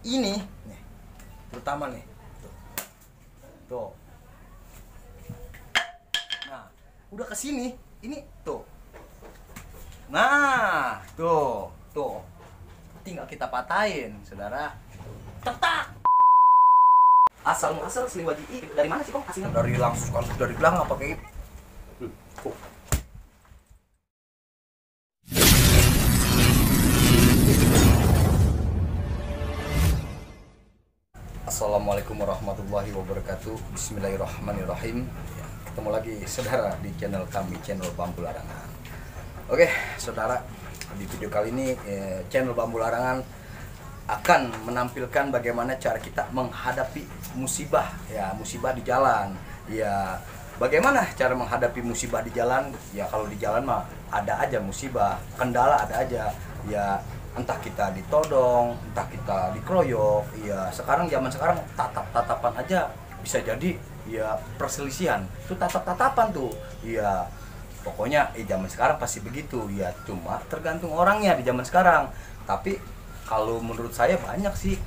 ini nih, terutama nih tuh. Nah udah kesini ini tuh. Nah tuh tinggal kita patahin saudara, cetak. Asal Slim Waji dari mana sih kok aslinya? Dari langsung dari gelang apa kayak Assalamualaikum warahmatullahi wabarakatuh. Bismillahirrahmanirrahim. Ya, ketemu lagi saudara di channel kami, channel Bambu Larangan. Oke saudara, di video kali ini channel Bambu Larangan akan menampilkan bagaimana cara kita menghadapi musibah, ya musibah di jalan. Ya bagaimana cara menghadapi musibah di jalan? Ya kalau di jalan mah ada aja musibah, kendala ada aja. Ya entah kita ditodong, entah kita dikeroyok. Ya sekarang zaman sekarang tatap-tatapan aja bisa jadi ya perselisihan. Itu tatap-tatapan tuh. Ya pokoknya zaman sekarang pasti begitu. Ya cuma tergantung orangnya di zaman sekarang. Tapi kalau menurut saya banyak sih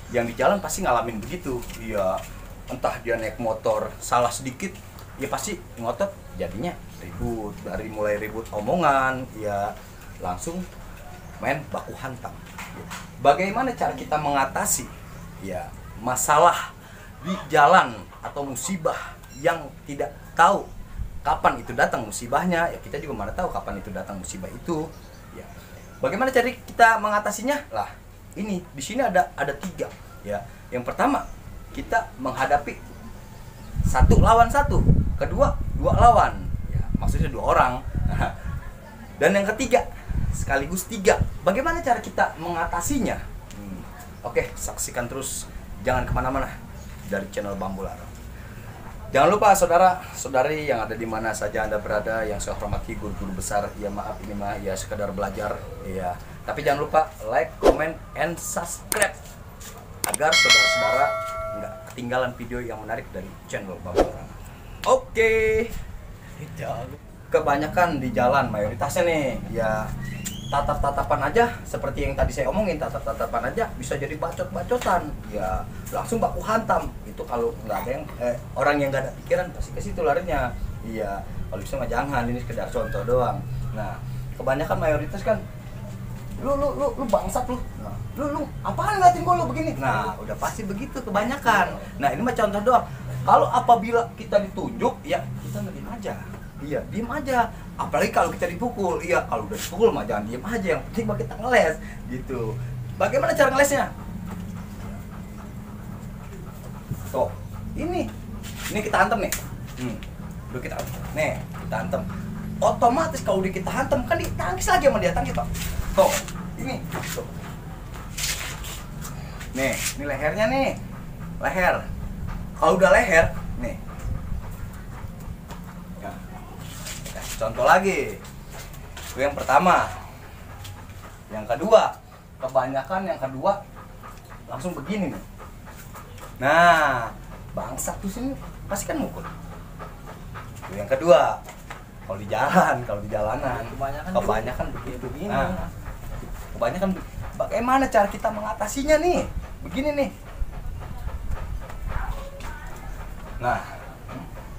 yang di jalan pasti ngalamin begitu. Ya entah dia naik motor salah sedikit ya pasti ngotot, jadinya ribut. Dari mulai ribut omongan ya langsung main baku hantam. Bagaimana cara kita mengatasi ya masalah di jalan atau musibah yang tidak tahu kapan itu datang musibahnya? Ya kita juga mana tahu kapan itu datang musibah itu. Ya bagaimana cara kita mengatasinya? Lah ini di sini ada tiga. Ya yang pertama kita menghadapi satu lawan satu, kedua dua lawan. Ya maksudnya dua orang. Dan yang ketiga sekaligus tiga. Bagaimana cara kita mengatasinya? Oke, saksikan terus, jangan kemana-mana dari channel Bambu Larangan. Jangan lupa saudara-saudari yang ada di mana saja Anda berada, yang saya hormati guru-guru besar. Ya maaf ini mah ya sekedar belajar ya. Tapi jangan lupa like, comment, and subscribe agar saudara-saudara nggak ketinggalan video yang menarik dari channel Bambu Larangan. Oke. Kebanyakan di jalan mayoritasnya nih ya tatap-tatapan aja, seperti yang tadi saya omongin, tatap-tatapan aja bisa jadi bacot-bacotan, ya langsung baku hantam. Itu kalau nggak ada yang orang yang nggak ada pikiran pasti ke situ larinya. Iya, kalau bisa mah jangan, ini sekedar contoh doang. Nah, kebanyakan mayoritas kan lu bangsat lu. Nah, lu apaan ngeliatin gua lu begini? Nah, udah pasti begitu kebanyakan. Nah, ini mah contoh doang. Kalau apabila kita ditunjuk, ya kita ngediem aja. Iya, diem aja. Apalagi kalau kita dipukul. Iya, kalau udah dipukul mah jangan diem aja. Yang penting mah kita ngeles gitu. Bagaimana cara ngelesnya? Tuh, ini kita hantem nih. Udah kita nih, kita hantem. Otomatis kalau udah kita hantem kan ditangkis lagi sama dia, tangkis toh. Tuh, ini tuh. Nih, ini lehernya nih. Leher. Kalau udah leher, nih. Contoh lagi, itu yang pertama. Yang kedua, kebanyakan yang kedua langsung begini nih. Nah, bangsat tuh sini pasti kan mukul. Itu yang kedua. Kalau di jalanan, kebanyakan begini. Nah, kebanyakan bagaimana cara kita mengatasinya nih? Begini nih. Nah,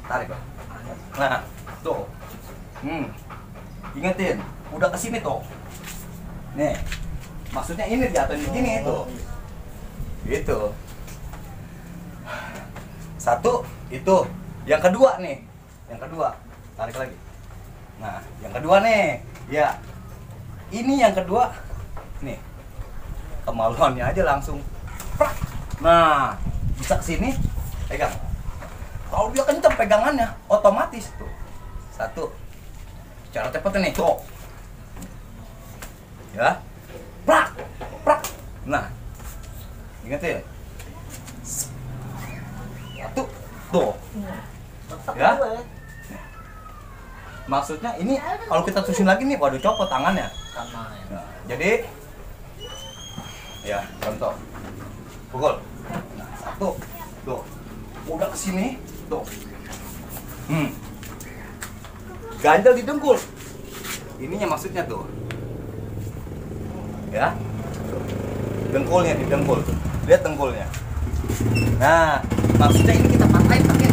tarik Bang. Nah, tuh. Ingetin, udah kesini tuh. Nih, maksudnya ini jatuhin begini itu. Itu. Satu, itu. Yang kedua nih. Yang kedua, tarik lagi. Nah, yang kedua nih. Ya. Ini yang kedua. Nih. Kemaluannya aja langsung. Prak. Nah, bisa kesini, pegang. Kalau dia kenceng pegangannya, otomatis tuh. Satu. Cara cepetnya nih, tuh. Ya. Prak. Nah. Ingat ya. Satu. Tuh. Ya. Maksudnya ini kalau kita terusin lagi nih, waduh copot tangannya. Nah, jadi ya, contoh. Pukul. Nah, satu. Tuh. Udah kesini, tuh. Ganjel di dengkul. Ininya maksudnya tuh. Ya. dengkulnya di dengkul tuh. Lihat dengkulnya. Nah, maksudnya ini kita patahin pakai.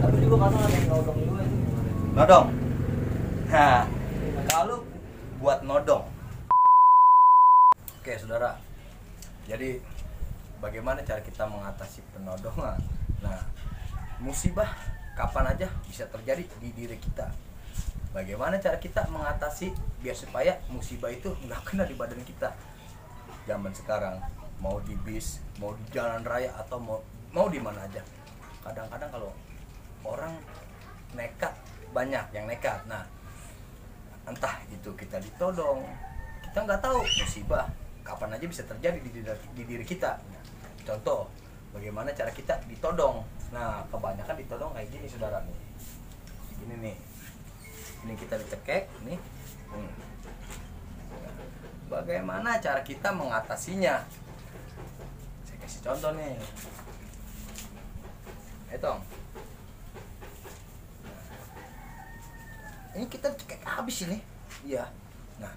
Tapi juga kadang ada yang nodong juga itu. Nodong. Nah, kalau buat nodong. Oke, saudara. Jadi bagaimana cara kita mengatasi penodongan? Nah, musibah kapan aja bisa terjadi di diri kita. Bagaimana cara kita mengatasi biar supaya musibah itu nggak kena di badan kita? Zaman sekarang mau di bis, mau di jalan raya atau mau di mana aja. Kadang-kadang kalau orang nekat, banyak yang nekat. Nah, entah itu kita ditodong, kita nggak tahu musibah kapan aja bisa terjadi di diri kita. Nah, contoh, bagaimana cara kita ditodong? Nah, kebanyakan ditodong kayak gini, saudara nih. Gini nih. Ini kita dicekek nih. Bagaimana cara kita mengatasinya? Saya kasih contoh nih. Tong. Ini kita cekek habis ini. Iya. Nah,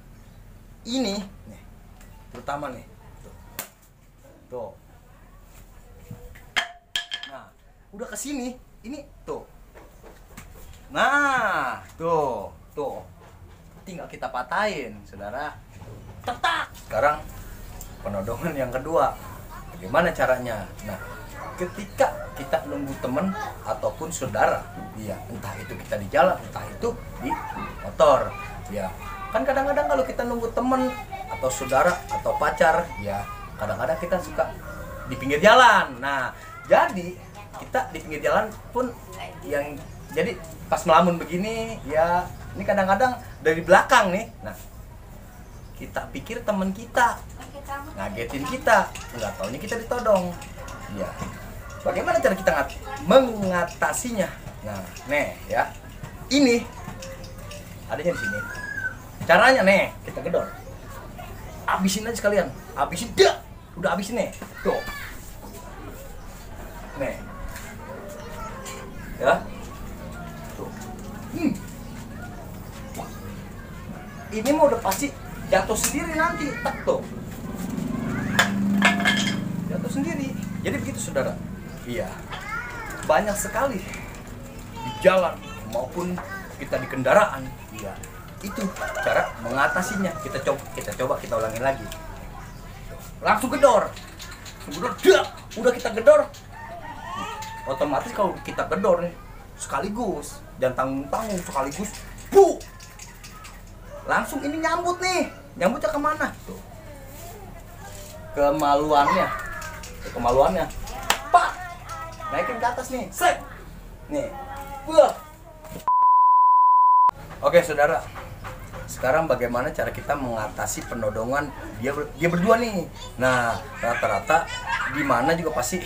ini nih. Terutama nih. Tuh. Nah, udah kesini. Ini tuh. Nah, tuh. Tinggal kita patahin, saudara. Tetak. Sekarang penodongan yang kedua. Bagaimana caranya? Nah, ketika kita nunggu teman ataupun saudara, ya entah itu kita di jalan, entah itu di motor, ya kan kadang-kadang kalau kita nunggu teman atau saudara atau pacar, ya kadang-kadang kita suka di pinggir jalan. Nah, jadi kita di pinggir jalan pun yang jadi pas melamun begini, ya ini kadang-kadang dari belakang nih. Nah, kita pikir teman kita ngagetin kita, nggak taunya kita ditodong. Ya, bagaimana cara kita mengatasinya? Nah, nih ya, ini adanya di sini. Caranya nih, kita gedor, abisin aja sekalian, abisin dah, udah abisin nih, tuh, nih, ya, tuh, ini mau udah pasti jatuh sendiri nanti, tak tuh. Jatuh sendiri. Jadi begitu, saudara. Iya. Banyak sekali di jalan maupun kita di kendaraan. Iya. Itu cara mengatasinya. Kita coba kita ulangin lagi. Langsung gedor. Udah kita gedor. Otomatis kalau kita gedor nih sekaligus dan tanggung-tanggung sekaligus, langsung ini nyambut nih. Nyambutnya kemana? Tuh. Kemaluannya, pak, naikin ke atas nih, set, nih, Oke, saudara, sekarang bagaimana cara kita mengatasi penodongan dia berdua nih? Nah, rata-rata di mana juga pasti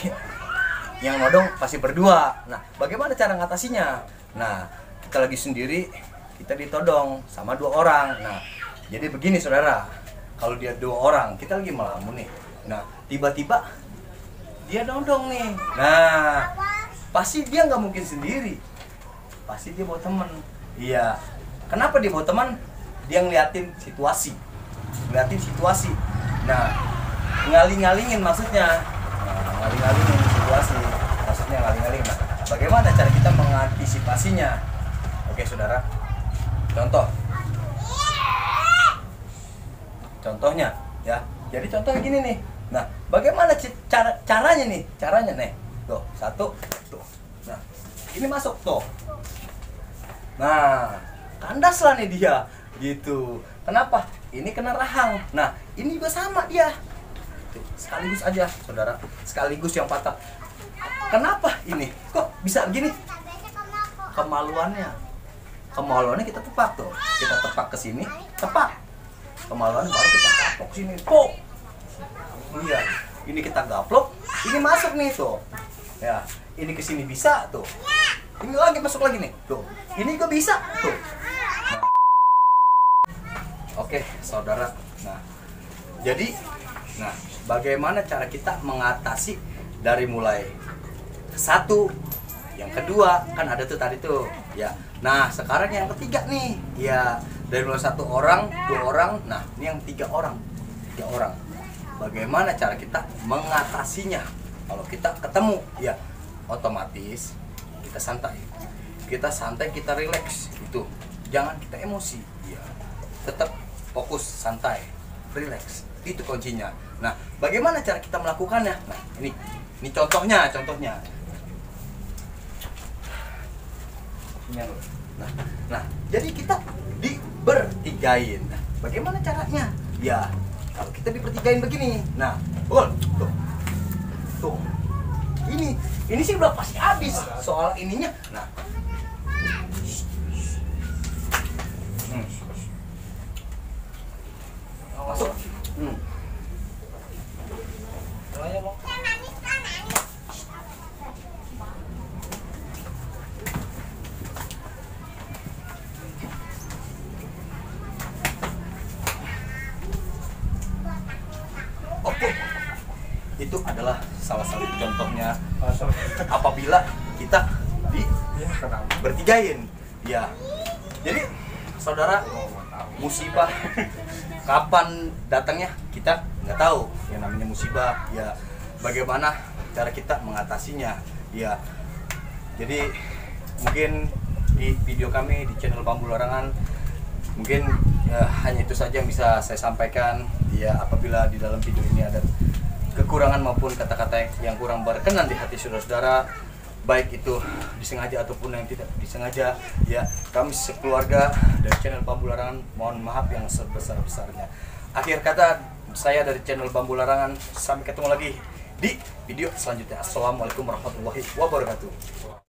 yang nodong pasti berdua. Nah, bagaimana cara ngatasinya? Nah, kita lagi sendiri, kita ditodong sama 2 orang. Nah, jadi begini, saudara, kalau dia 2 orang, kita lagi melamun nih. Nah, tiba-tiba dia nodong nih. Nah, pasti dia nggak mungkin sendiri. Pasti dia bawa teman. Iya. Kenapa dia bawa teman? Dia ngeliatin situasi. Nah, ngaling-ngalingin maksudnya. Ngaling-ngalingin situasi. Maksudnya ngaling-ngalingin. Nah, bagaimana cara kita mengantisipasinya? Oke, saudara. Contohnya, ya. Jadi contohnya gini nih. Nah, bagaimana caranya nih? Caranya nih. Tuh, 1, tuh. Nah, ini masuk tuh. Nah, kandas lah nih dia. Gitu. Kenapa? Ini kena rahang. Nah, ini juga sama dia. Tuh, sekaligus aja, saudara. Sekaligus yang patah. Kenapa ini? Kok bisa begini? Kemaluannya kita tepak tuh. Kita tepak ke sini, tepak. Kemaluan baru kita gaplok sini. Iya, ini kita gaplok, ini masuk nih tuh. Ya, ini ke sini bisa tuh. Ini lagi masuk lagi nih. Tuh. Ini juga bisa tuh. Nah. Oke, saudara. Nah, jadi bagaimana cara kita mengatasi dari mulai 1, yang kedua kan ada tuh tadi tuh. Ya, Nah sekarang yang ketiga nih, ya dari mulai 1 orang, 2 orang, nah ini yang 3 orang. Bagaimana cara kita mengatasinya? Kalau kita ketemu, ya otomatis kita santai, kita relax, itu jangan kita emosi, ya tetap fokus, santai, relax, itu kuncinya. Nah bagaimana cara kita melakukannya? Nah ini contohnya. Nah, jadi kita dibertigain. Nah, bagaimana caranya? Ya, kalau kita dibertigain begini. Nah, tuh. Ini sih udah pasti habis soal ininya. Nah. Masuk. Soalnya mau Oke. Itu adalah salah satu contohnya apabila kita bertigain. Ya. Jadi saudara, musibah kapan datangnya kita nggak tahu. Yang namanya musibah, ya bagaimana cara kita mengatasinya. Ya. Jadi mungkin di video kami di channel Bambu Larangan mungkin hanya itu saja yang bisa saya sampaikan. Ya, apabila di dalam video ini ada kekurangan maupun kata-kata yang kurang berkenan di hati saudara-saudara, baik itu disengaja ataupun yang tidak disengaja, ya kami sekeluarga dari channel Bambu Larangan mohon maaf yang sebesar-besarnya. Akhir kata saya dari channel Bambu Larangan, sampai ketemu lagi di video selanjutnya. Assalamualaikum warahmatullahi wabarakatuh.